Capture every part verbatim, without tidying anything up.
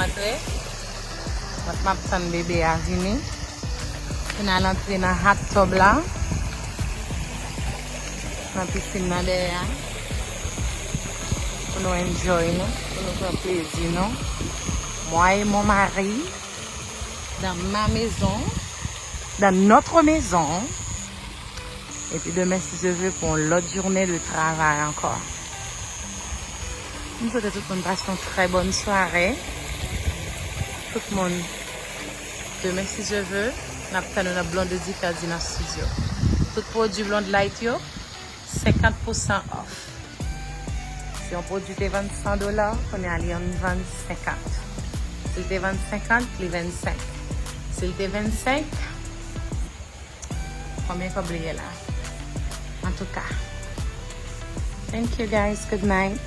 Antre. Mwen, m ap tann bebe a vini. Pou n al antre nan hot tub la. Nan pisin nan dèyè a. Pou nou enjoy nou. Pou nou pran plezi nou. Moi et mon mari. Dans ma maison. Dans notre maison. Epi demen, si Dye vle, pou yon lòt jounen de travay ankò. M swete tout moun pase yon trè bòn sware. Tout moun, demen, si Dye vle, n ap tann nou nan Blondedy Ferdi nan studio. Tout pwodui Blonde Light yo, senkant pousan off. Si yon pwodui te vann san dola, kounye a li an vann senkant. Si l te vann senkant, li vennsenk. Si l te vennsenk, konbyen kòb li ye la? Antouka, thank you guys, good night.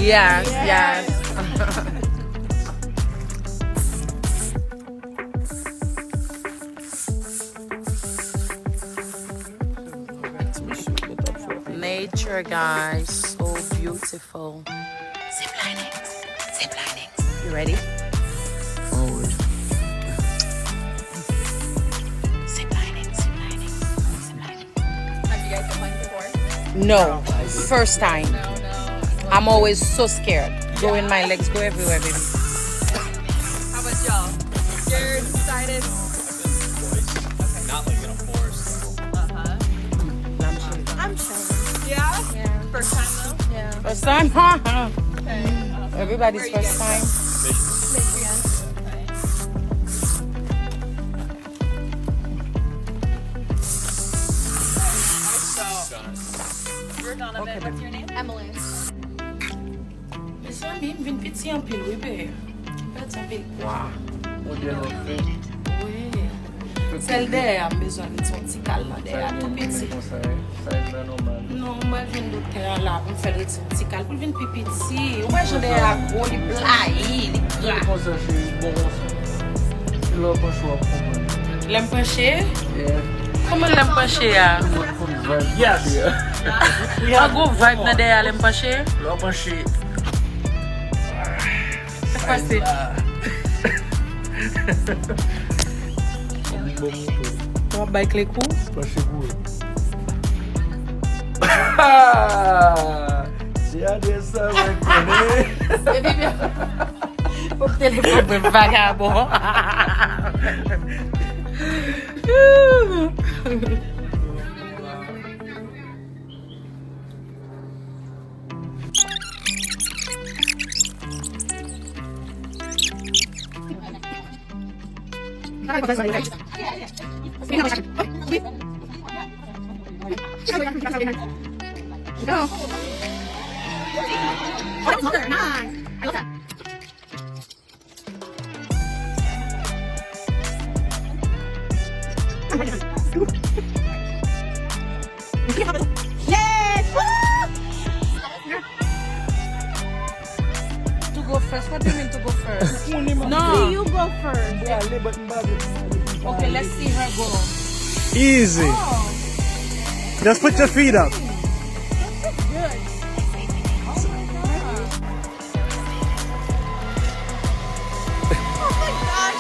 Yes, yes. Nature, guys, so beautiful. Zip lining, zip lining. You ready? Always. Zip lining, zip lining, zip lining. Have you guys zip lined before? No, first time. No, no. I'm always so scared. Go in my legs, go everywhere, baby. How about y'all? Scared, excited? Not like in a forest. Uh-huh. I'm sure. Yeah? Yeah. First time though? Yeah. First time? Okay. Awesome. Everybody's first time. Michigan. Okay. So, we're gonna, okay, what's your name? Emily. Mezanmi, m vin piti anpil, wi, bebe. M pèdi anpil pwa. Wi. Sèl dèyè a, m bezwen met yon ti kal nan dèyè a, tou piti. Non, mwen jwenn doktè a la pou m fè l retire yon ti kal pou l vin pi piti. Ou wè jan dèyè a gwo, li blayi, li gra. Konsa, cheri, bon konsa. Se lè w panche w ap konprann. Lè m panche? Yeah. Kòman lè m panche a? Yes! An gwo vibe nan dèyè a lè m panche? Lè w panche. Sa k pase? Bon, bon, bon. W ap bay kle kou? Panche kou. Se adrès sa mwen konnen. Epi, ou telefòn mwen vagabon. Yes! Woo! To go first? What do you mean to go first? No. You go first. Okay, let's see her go. Easy. Oh. Just put your feet up. This is good. Oh my God.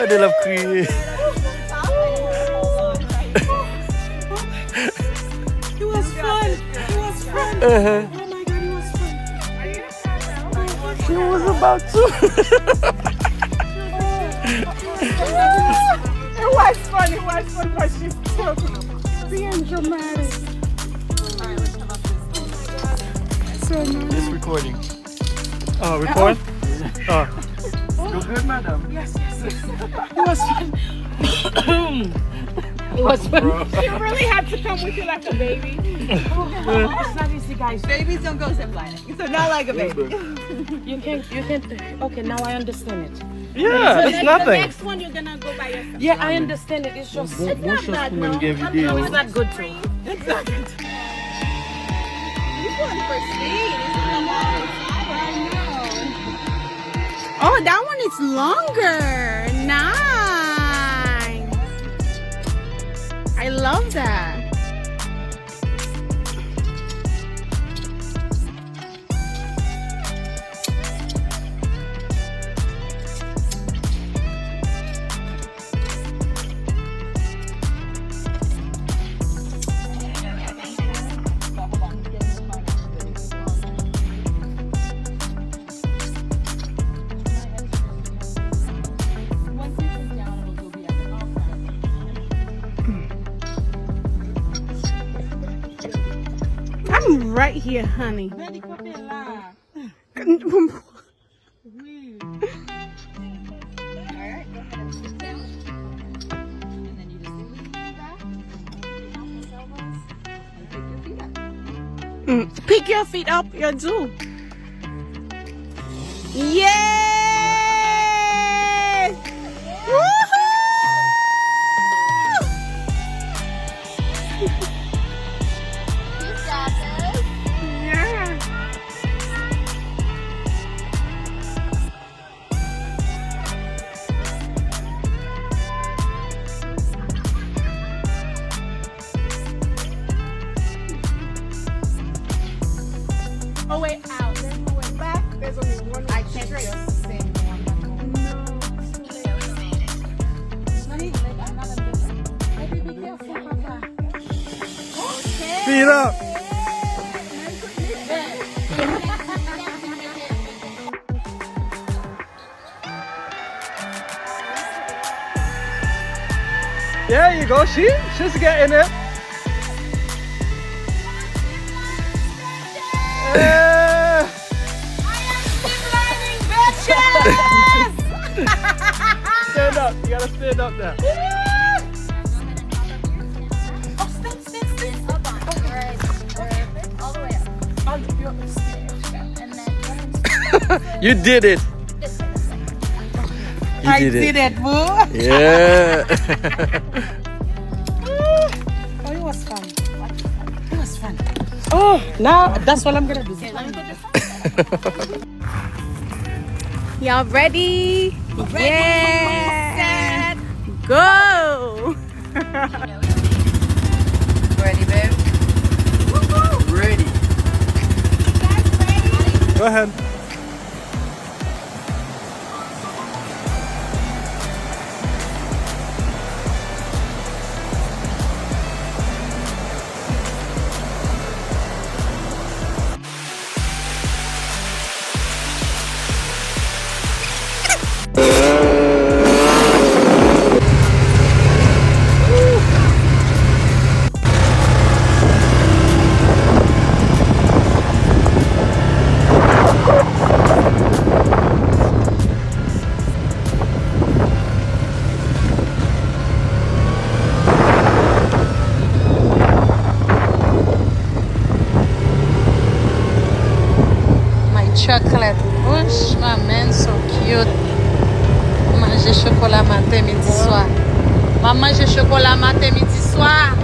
Gade l ap kriye. It was fun. It was fun. Uh-huh. Oh my God, it was fun. She was about to. It was fun, it was fun, but she's still being dramatic. So nice. It's recording. Oh, record? Oh. You're good, madam. Yes, yes, yes. It was fun. It was fun. She really had to come with you like a baby. It's not easy, guys. Babies don't go ziplining. So not like a baby. You can't, you can't. Okay, now I understand it. Yeah, it's nothing. The next one you're gonna go by yourself. Yeah, I understand it. It's just, it's not bad, no. It's not good too. It's not good. You want to proceed. It's not bad. Oh, that one is longer. Nice. I love that. I'm right here, honey. Wi. Alright, go ahead and sit down. And then you just lean back. Pick your feet up. Mm, pick your feet up, you do. Yay! Get up. There you go. She, she's getting it. Yeah. Stand up. You gotta stand up now. You did it. You I did it. Did it, boo. Yeah. Oh, it was fun. It was fun. Oh, now that's what I'm gonna do. Y'all ready? Ready, yeah. Set, go. Ready, babe? Ready. Go ahead. My chocolate. Wouch, my man so cute. Manje chokola maten, midi, swa. M ap manje chokola maten, midi, swa.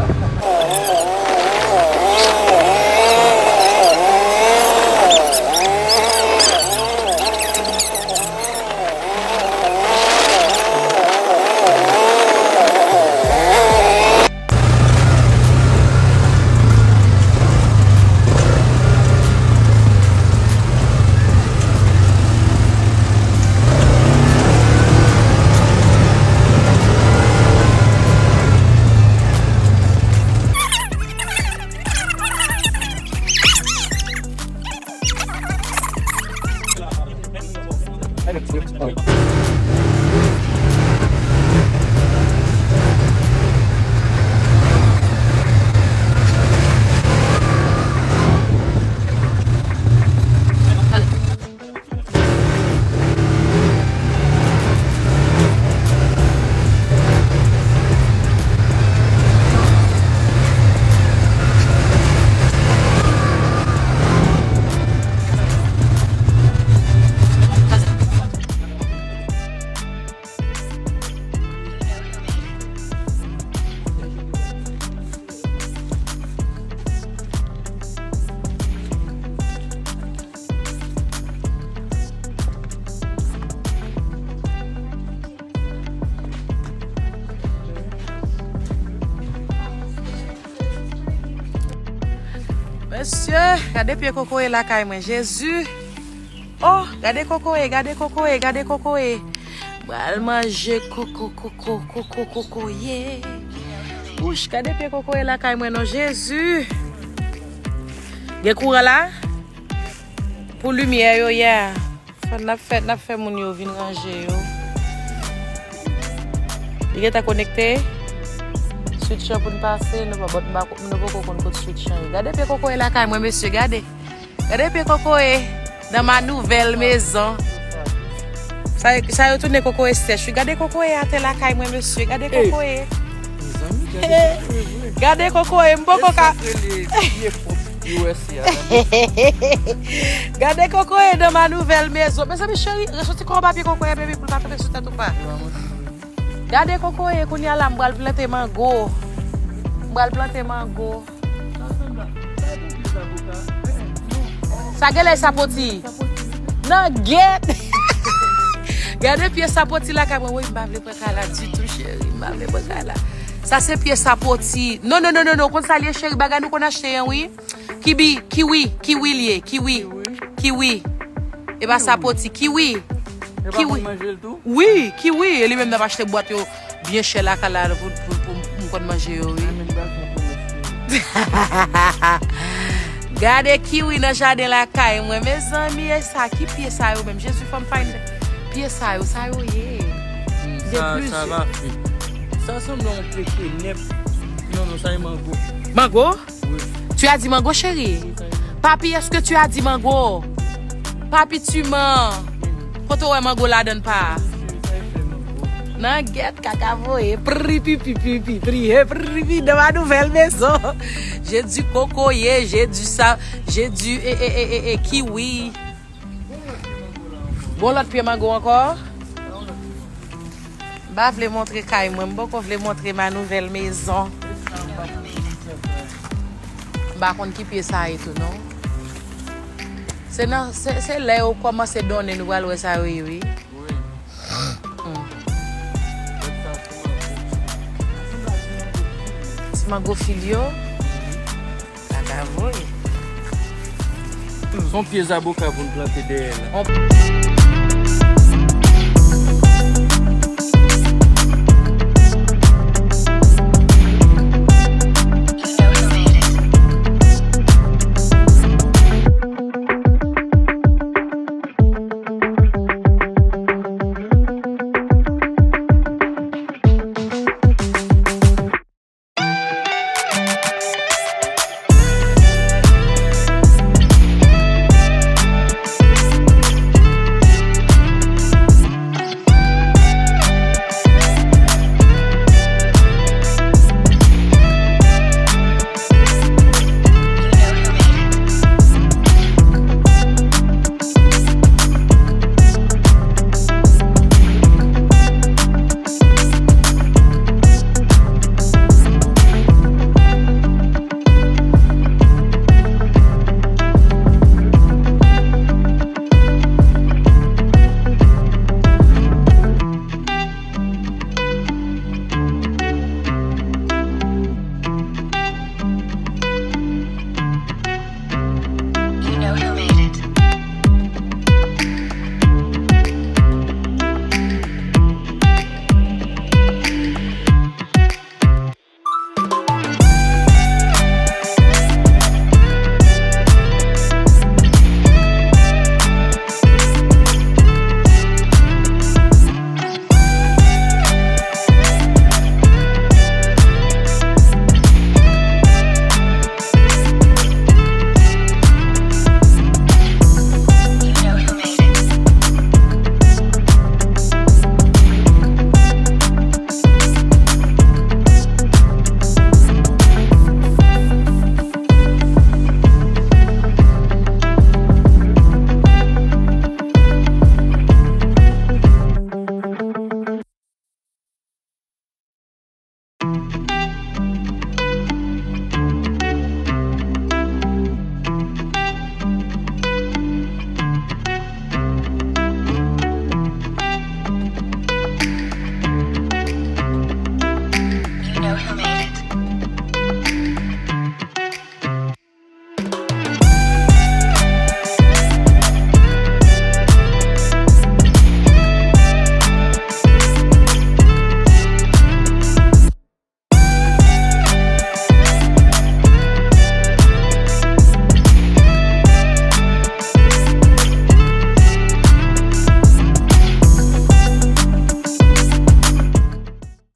Mesye, gade pye kokoye lakay mwen, Jezi. Oh, gade kokoye, gade kokoye, gade kokoye. Pral manje koko, koko, koko, kokoye. Wouch, gade pye kokoye lakay mwen non, Jezi. Gen kouran la? Pou limyè yo, yeah. Fò n ap fè, n ap fè moun yo vin ranje yo. Li gentan konekte. Switch lan pou n pase, nou pa, nou pa, nou poko konn kot switch lan ye. Gade pye kokoye lakay mwen, mesye, gade. Gade pye kokoye dans ma nouvelle maison. Sa, sa yo tounen kokoye sèch wi. Gade kokoye atè lakay mwen, mesye. Gade kokoye. Gade kokoye, m poko ka. Gade kokoye dans ma nouvelle maison. Mezanmi cheri, resoti kò w pa pye kokoye, baby, pou l pa tonbe sou tèt ou pa. Gade kokoye, kounye a la, m pral plante mango. M pral plante mango. Sa genlè sapoti. Nan gyèt. Gade pye sapoti lakay mwen. Woy, m pa vle pran kay la ditou, cheri. M pa vle pran kay la. Sa se pye sapoti. Non, non, non, non, non. Konn sa l ye, cheri? Bagay nou konn achte an, wi. Kibi, kiwi, kiwi l ye. Kiwi. Kiwi. E pa sapoti. Kiwi. Kiwi. Wi, kiwi. E li menm n ap achte bwat yo byen chè lakay la pou, pou, pou m konn manje yo, wi. Gade kiwi nan jaden lakay mwen. Mezanmi, e sa, ki pye sa yo menm? Jezi, fò m find pye sa yo, sa yo ye. De Sa, plus. Sa va fè. Sa sanble yon pye kenèp. Non, non, sa e mango. Mango? Wi. Tu as dit mango, chérie? Papi, est-ce que tu as dit mango? Papi, tu mens. Kote w wè mango ladan pa? Nan gèt kaka voye. Pri, pi, pi, pi, pi, pri, he, pri, pi, nan ma nouvèl mezon. J'ai du kokoye, j'ai du sa, j'ai du e, e, e, e, e, kiwi. Bon, lòt pye mango ankò? M pa vle montre kay mwen, m poko vle montre ma nouvèl mezon. M pa konn ki pye sa ye tou, non. Se nan, se, se lè yo kòmanse donnen nou pral wè sa yo ye, wi. Hmm. Ti mango fil yo. Kaka voye. Son pye zaboka pou n plante dèyè la. On